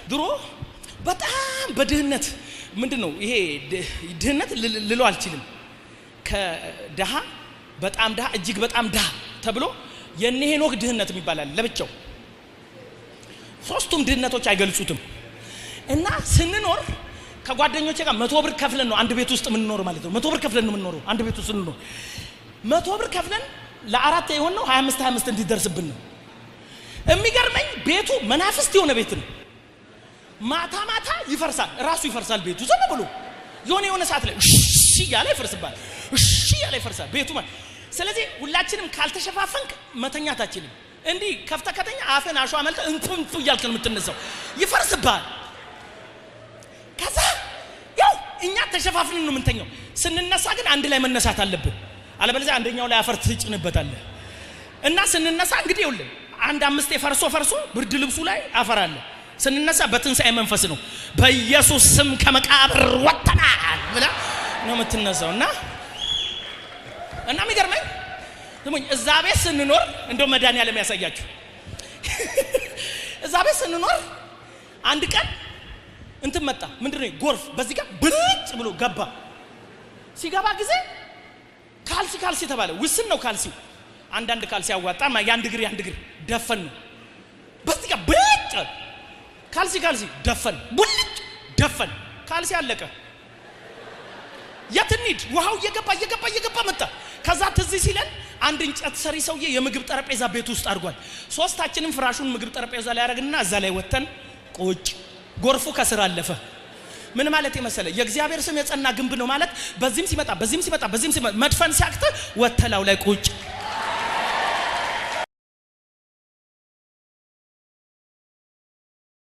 ድሮ በጣም በድህነት፣ ምንድን ነው ይሄ ድህነት ልለው አልችልም። ከድሃ በጣም ድሃ፣ እጅግ በጣም ድሃ ተብሎ የእነ ሄኖክ ድህነት የሚባላል ለብቻው። ሶስቱም ድህነቶች አይገልጹትም። እና ስንኖር ከጓደኞቼ ጋር 100 ብር ከፍለን ነው አንድ ቤት ውስጥ የምንኖር ማለት ነው። 100 ብር ከፍለን ነው የምንኖረው አንድ ቤት ውስጥ ስንኖር። 100 ብር ከፍለን ለአራት የሆነው 25 25 እንዲደርስብን ነው። የሚገርመኝ ቤቱ መናፍስት የሆነ ቤት ነው። ማታ ማታ ይፈርሳል፣ ራሱ ይፈርሳል ቤቱ ዝም ብሎ የሆነ የሆነ ሰዓት ላይ እሺ እያለ ይፈርስባል፣ እሺ እያለ ይፈርሳል ቤቱ ማለት። ስለዚህ ሁላችንም ካልተሸፋፈንክ መተኛት አችልም። እንዲህ ከፍተህ ከተኛ አፍን አሸዋ መልተህ እንቱ እንቱ እያልክ ነው የምትነሳው፣ ይፈርስብሃል። ከዛ ያው እኛ ተሸፋፍንን ነው የምንተኛው። ስንነሳ ግን አንድ ላይ መነሳት አለብን። አለበለዚያ አንደኛው ላይ አፈር ትጭንበታለህ። እና ስንነሳ እንግዲህ ይኸውልህ አንድ አምስቴ ፈርሶ ፈርሶ ብርድ ልብሱ ላይ አፈር አለ። ስንነሳ በትንሣኤ መንፈስ ነው፣ በኢየሱስ ስም ከመቃብር ወጥተናል ብለህ ነው የምትነሳው። እና የሚገርመኝ ስሙኝ፣ እዛ ቤት ስንኖር እንደው መድኃኒዓለም ያሳያችሁ። እዛ ቤት ስንኖር አንድ ቀን እንትን መጣ። ምንድን ነው? ጎርፍ በዚህ ጋር ብልጭ ብሎ ገባ። ሲገባ ጊዜ ካልሲ ካልሲ ተባለ። ውስን ነው ካልሲው። አንዳንድ ካልሲ ያዋጣ የአንድ እግር የአንድ እግር ደፈን ነው። በዚህ ጋር ብልጭ ካልሲ ካልሲ ደፈን፣ ቡልጭ ደፈን፣ ካልሲ አለቀ። የት እንሂድ? ውሃው እየገባ እየገባ እየገባ መጣ። ከዛ ትዝ ሲለን አንድ እንጨት ሰሪ ሰውዬ የምግብ ጠረጴዛ ቤት ውስጥ አድርጓል። ሶስታችንም ፍራሹን ምግብ ጠረጴዛ ላይ ያደረግንና እዛ ላይ ወጥተን ቁጭ። ጎርፉ ከስር አለፈ። ምን ማለት የመሰለ፣ የእግዚአብሔር ስም የጸና ግንብ ነው ማለት በዚህም ሲመጣ፣ በዚህም ሲመጣ፣ በዚህም ሲመጣ መድፈን ሲያቅት ወተላው ላይ ቁጭ።